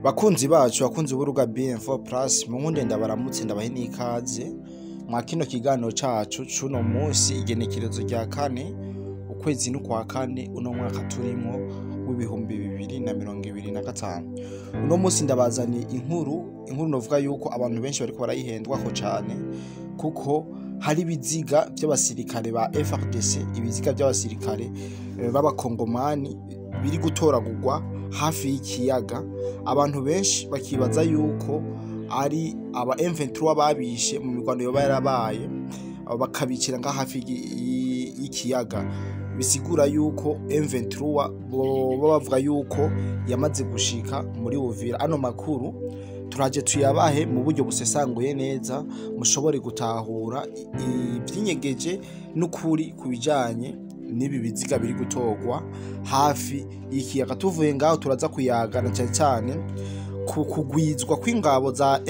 Bakunzi bacu, bakunzi b'urubuga BM4 Plus, munkunde ndabaramutse, ndabahe n'ikaze mwa kino kiganiro cacu cuno munsi, igenekerezo rya 4 ukwezi n'ukwa kane, uno mwaka turimo w'2025. Uno munsi ndabazaniye inkuru novuga yuko abantu benshi bariko barayihendwako cane, kuko hari ibiziga vy'abasirikare ba FARDC, ibiziga vy'abasirikare b'abakongomani biri gutoragurwa hafi y'ikiyaga. Abantu benshi bakibaza yuko ari aba M23 babishe mu mirwano yoba yarabaye, bakabicira nga hafi y'ikiyaga. Bisigura yuko M23 boba bavuga yuko yamaze gushika muri Uvira. Ano makuru turaje tuyabahe mu buryo busesanguye neza, mushobore gutahura ivyinyegeje n'ukuri ku bijanye n'ibi biziga biri gutorwa hafi y'ikiyaga. Tuvuye ngaho, turaza kuyagana cyane cyane ku kugwizwa kw'ingabo za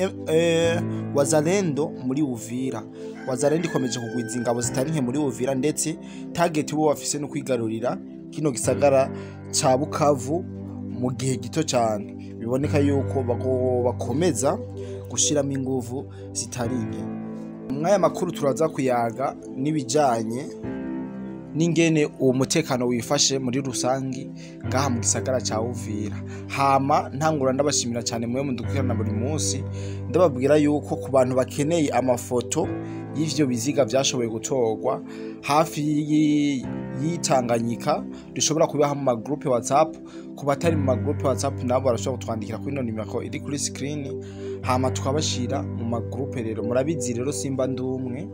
Wazalendo muri Uvira. Wazalendo ikomeje kugwiza ingabo zitari nke muri Uvira, ndetse target bo bafise no kwigarurira kino gisagara ca Bukavu mu gihe gito cyane. Biboneka yuko bakomeza gushiramo inguvu zitari nke. Mwaya makuru turaza kuyaga n'ibijanye n'ingene uwo mutekano wifashe muri rusangi ngaha mu gisagara ca Uvira. Hama ntangura ndabashimira cyane mwe mudukurikirana buri munsi, ndababwira yuko ku bantu bakeneye amafoto y'ivyo biziga vyashoboye gutorwa hafi y'Itanganyika, dushobora kubiha mu magroupe WhatsApp. Ku batari mu magroupe WhatsApp nabo barashobora kutwandikira kuri ino nimero iri kuri screen, hama tukabashira mu magroupe. Rero murabizi, rero simba ndumwe,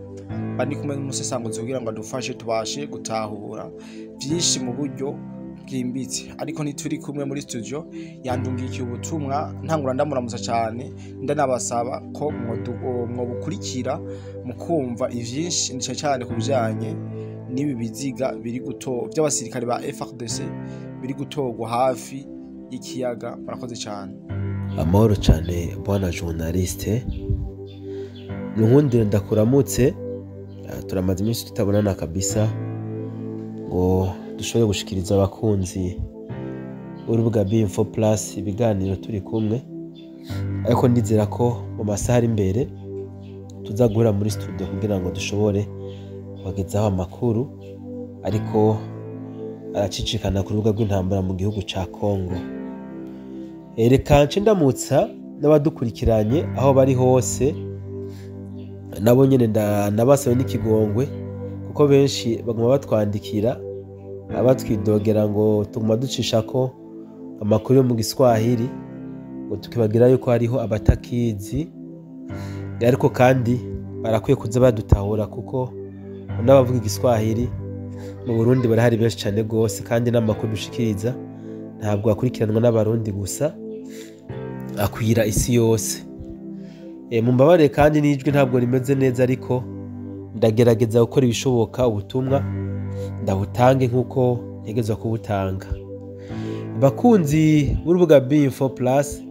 bandi kumwe n'umusesanguzi kugira ngo adufashe tubashe gutahura vyinshi mu buryo bwimbitse. Ariko ntituri kumwe muri studio, yandungikiye ubutumwa. Ntangura ndamuramutsa cyane, ndanabasaba ko mwobukurikira mukumva ivyinshi cyane cyane ku bijanye n'ibi biziga biri guto by'abasirikare ba FARDC biri gutorwa hafi y'ikiyaga. Murakoze cyane. Amahoro cyane, bwana journaliste. Nunkundire ndakuramutse. Turamaze iminsi tutabonana kabisa ngo dushobore gushikiriza abakunzi b'urubuga B4 Plus ibiganiro turi kumwe, ariko ndizera ko mu masaha ari imbere tuza guhura muri studio kugira ngo dushobore kubagezaho amakuru ariko aracicikana ku rubuga rw'intambara mu gihugu ca Congo. Reka nce ndamutsa n'abadukurikiranye aho bari hose, nabo nyene nabasabe n'ikigongwe, kuko benshi baguma batwandikira batwidogera ngo tuguma ducishako amakuru yo mu Giswahili, ngo tukibagira yuko hariho abatakizi. Ariko kandi barakwiye kuza badutahura, kuko n'abavuga Igiswahili mu Burundi barahari benshi cane gose, kandi n'amakuru dushikiriza ntabwo akurikiranwa n'Abarundi gusa, akwira isi yose. Mumbabarire kandi n'ijwi ntabwo rimeze neza, ariko ndagerageza gukora ibishoboka ubutumwa ndabutange nk'uko ntegerezwa kubutanga. Bakunzi b'urubuga B4 Plus,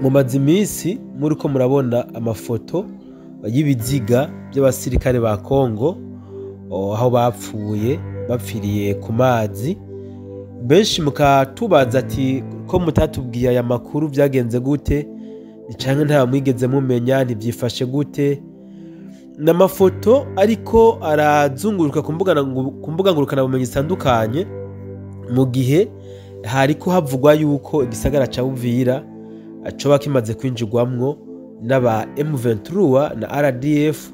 mumaze iminsi muriko murabona amafoto y'ibiziga by'abasirikare ba Congo aho bapfuye, bapfiriye ku mazi. Benshi mukatubaza ati: "Ko mutatubwiye aya makuru, byagenze gute? Canke nta mwigeze mumenya? Ntibyifashe gute?" Ni amafoto ariko arazunguruka ku mbuga ngurukanabumenyi zitandukanye, mu gihe hariko havugwa yuko igisagara ca Uvira coba kimaze kwinjirwamwo n'aba M23 na RDF,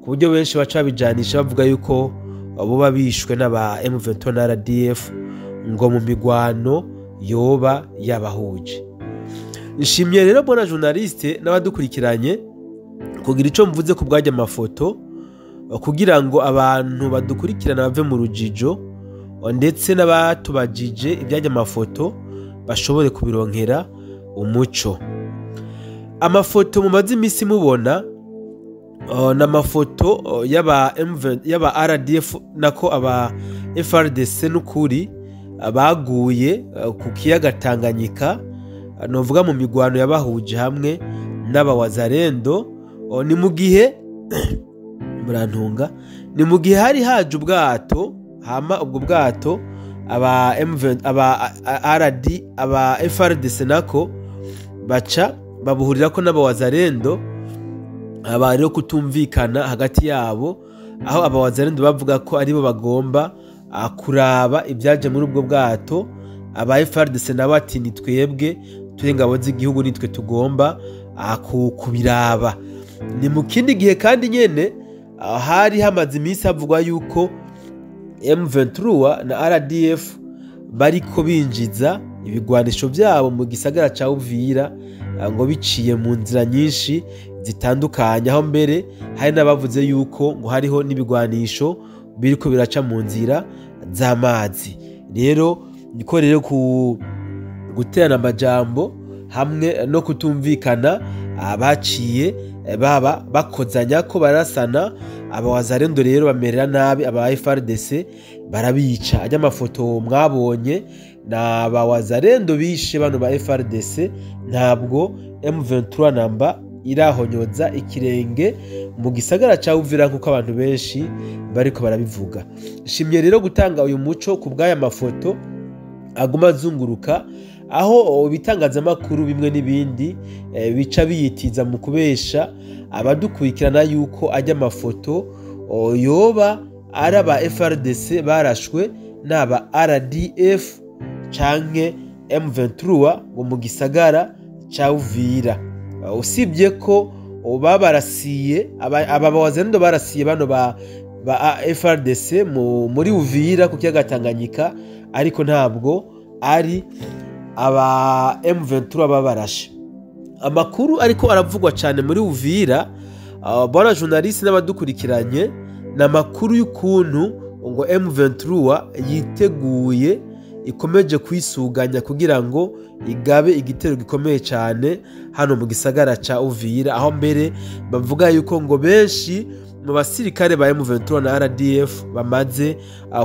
ku buryo benshi baca babijanisha bavuga yuko boba bishwe n'aba M23 na RDF ngo mu migwano yoba yabahuje. Nshimye rero, bona journaliste n'abadukurikiranye, kugira ico mvuze ku bwajya amafoto, kugira ngo abantu badukurikirana bave mu rujijo, ndetse n'abatubajije ibyajya amafoto bashobore kubironkera umuco. Amafoto mumaze iminsi mubona ni amafoto y'aba MV, y'aba RDF, nako aba FARDC n'ukuri baguye ku kiyaga Tanganyika, novuga mu migwano yabahuje hamwe n'aba Wazalendo. Ni mu gihe, murantunga, ni mu gihe hari haje ubwato, hama ubwo bwato aba MV, aba RD, aba FARDC nako. Baca babuhurirako n'abawazarendo, haba rero kutumvikana hagati yabo, aho abawazarendo bavuga ko aribo bagomba kuraba ibyaje muri ubwo bwato, aba FARDC nabo ati ni twebwe turi ingabo z'igihugu, nitwe tugomba kubiraba. Ni mu kindi gihe kandi nyene hari hamaze iminsi havugwa yuko M23 na RDF bariko binjiza ibigwanisho byabo mu gisagara ca Uvira, ngo biciye mu nzira nyinshi zitandukanye, aho mbere hari n'abavuze yuko ngo hariho n'ibigwanisho biriko biraca mu nzira z'amazi. Rero niko rero ku guterana amajambo hamwe no kutumvikana, abaciye baba bakozanya ko barasana. Abawazarendo rero bamerera nabi aba FARDC, barabica. Ajya amafoto mwabonye na abawazarendo bishe bano ba FARDC. Ntabwo M23 namba irahonyoza ikirenge mu gisagara ca Uvira nkuko abantu benshi bariko barabivuga. Shimye rero gutanga uyu muco ku bw'aya mafoto aguma azunguruka, aho ibitangazamakuru bimwe n'ibindi bica biyitiza mu kubesha abadukurikirana yuko ajya amafoto yoba ari aba FARDC barashwe n'aba RDF canke M23 ngo mu gisagara ca Uvira. Usibye ko babarasiye aba bawazarendo barasiye bano ba FARDC muri Uvira ku kiyaga Tanganyika, ariko ntabwo ari aba M23 babarashe. Amakuru ariko aravugwa cyane muri Uvira, bwana journaliste n'abadukurikiranye, ni amakuru y'ukuntu ngo M23 yiteguye, ikomeje kwisuganya kugira ngo igabe igitero gikomeye cyane hano mu gisagara ca Uvira, aho mbere bavuga yuko ngo benshi mu basirikare ba M23 na RDF bamaze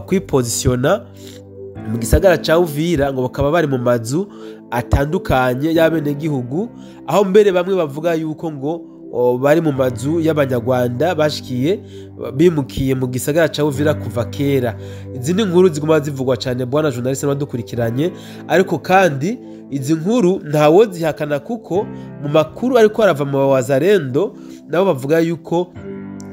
kwipozisiona mu gisagara ca Uvira, ngo bakaba bari mu mazu atandukanye y'abenegihugu, aho mbere bamwe bavuga yuko ngo bari mu mazu y'abanyarwanda bashikiye bimukiye mu gisagara ca Uvira kuva kera. Izi ni inkuru ziguma zivugwa cyane, bwana journaliste n'abadukurikiranye, ariko kandi izi nkuru ntawo zihakana, kuko mu makuru ariko arava mu bawazarendo nabo bavuga yuko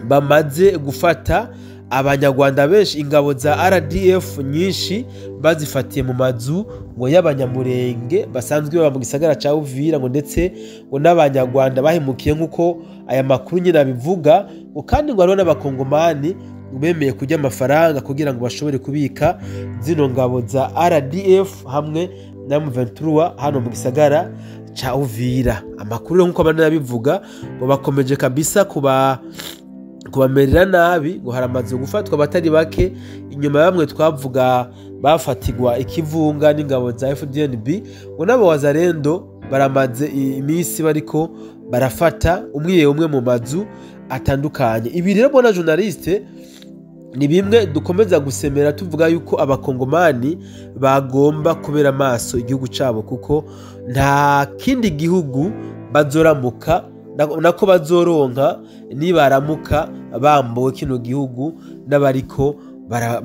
bamaze gufata abanyarwanda benshi, ingabo za RDF nyinshi bazifatiye mu mazu ngo y'abanyamurenge basanzwe baba mu gisagara ca Uvira, ngo ndetse ngo n'abanyarwanda bahemukiye nkuko aya makuru nyine abivuga, ngo kandi ngo hariho n'abakongomani bemeye kurya amafaranga kugira ngo bashobore kubika zino ngabo za RDF hamwe na M23 hano mu gisagara ca Uvira. Amakuru nkuko abandi babivuga ngo bakomeje kabisa kubamerera nabi, ngo haramaze gufatwa abatari bake. Inyuma bamwe twavuga bafatigwa ikivunga n'ingabo za FDNB, ngo n'abo wazarendo baramaze iminsi bariko barafata umwe umwe mu mazu atandukanye. Ibi rero bona journaliste ni bimwe dukomeza gusemera tuvuga yuko abakongomani bagomba kubera amaso igihugu cabo, kuko nta kindi gihugu bazoramuka nako bazoronka nibaramuka bambowe kino gihugu n'abariko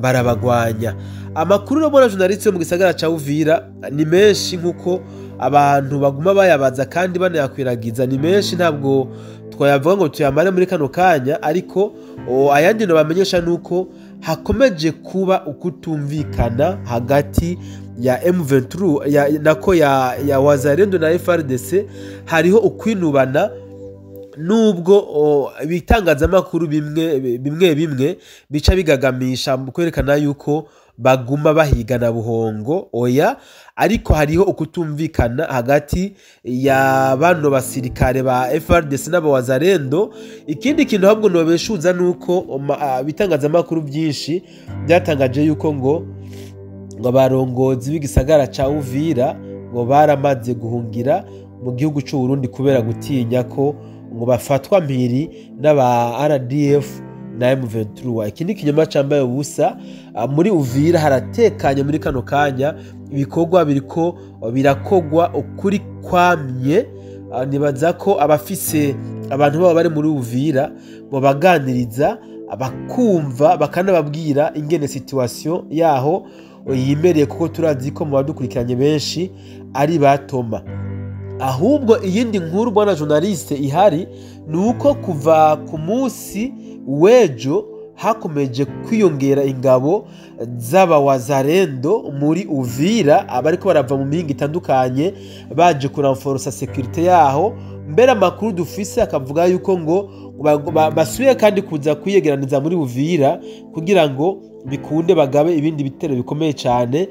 barabagwanya. Amakuru rero bona journaliste yo mu gisagara ca Uvira ni menshi, nkuko abantu baguma bayabaza kandi banayakwiragiza ni menshi, ntabwo twayavuga ngo tuyamare muri kano kanya, ariko ayandi no bamenyesha nuko hakomeje kuba ukutumvikana hagati ya M23 nako ya Wazalendo na FARDC. Hariho ukwinubana nubwo ibitangazamakuru bimwe bimwe bica bigagamisha mu kwerekana yuko baguma bahigana buhongo, oya, ariko hariho ukutumvikana hagati ya bano basirikare ba FARDC n'abawazarendo. Ikindi kintu ahubwo nobeshuza nuko ibitangazamakuru byinshi byatangaje yuko ngo abarongozi b'igisagara ca Uvira ngo baramaze guhungira mu gihugu c'u Burundi kubera gutinya ko ngo bafatwa mpiri n'aba RDF na M23. Iki ni kinyoma cambaye ubusa. Muri Uvira haratekanye muri kano kanya, ibikorwa biriko birakogwa ukuri kwamye. Nibaza ko abafise abantu baba bari muri Uvira bo baganiriza abakumva bakanababwira ingene situation yaho yimereye, kuko turazi ko mu badukurikiranye benshi ari batoma. Ahubwo iyindi nkuru, bwana journaliste, ihari ni uko kuva ku munsi w'ejo hakomeje kwiyongera ingabo z'abawazarendo muri Uvira, abariko barava mu mihingo itandukanye baje kuranforosa sécurité yaho. Mbere amakuru dufise akavuga yuko ngo basubiye kandi kuza kwiyegeraniza muri Uvira kugira ngo bikunde bagabe ibindi bitero bikomeye cyane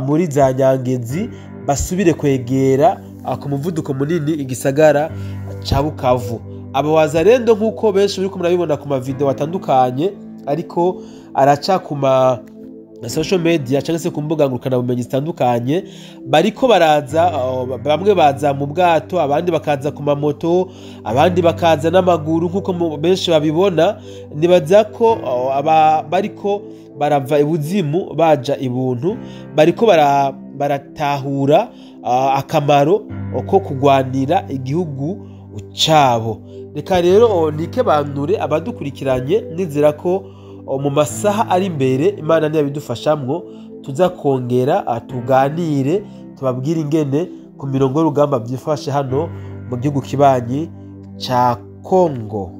muri za Nyangezi, basubire kwegera ku muvuduko munini igisagara ca Bukavu. Aba wazarendo, nk'uko benshi bariko murabibona ku mavideo atandukanye ariko araca ku ma social media cyangwa se ku mbuga ngurukanabumenyi zitandukanye, bariko baraza, bamwe baza mu bwato, abandi bakaza ku mamoto, abandi bakaza n'amaguru nk'uko benshi babibona. Nibaza ko aba bariko barava ibuzimu baja ibuntu, bariko baratahura akamaro ko kugwanira igihugu cabo. Reka rero nike bandure abadukurikiranye, nizera ko mu masaha ari imbere, Imana ntiyabidufashamwo, tuza kongera tuganire, tubabwire ingene ku mirongo y'urugamba byifashe hano mu gihugu kibanyi ca Kongo.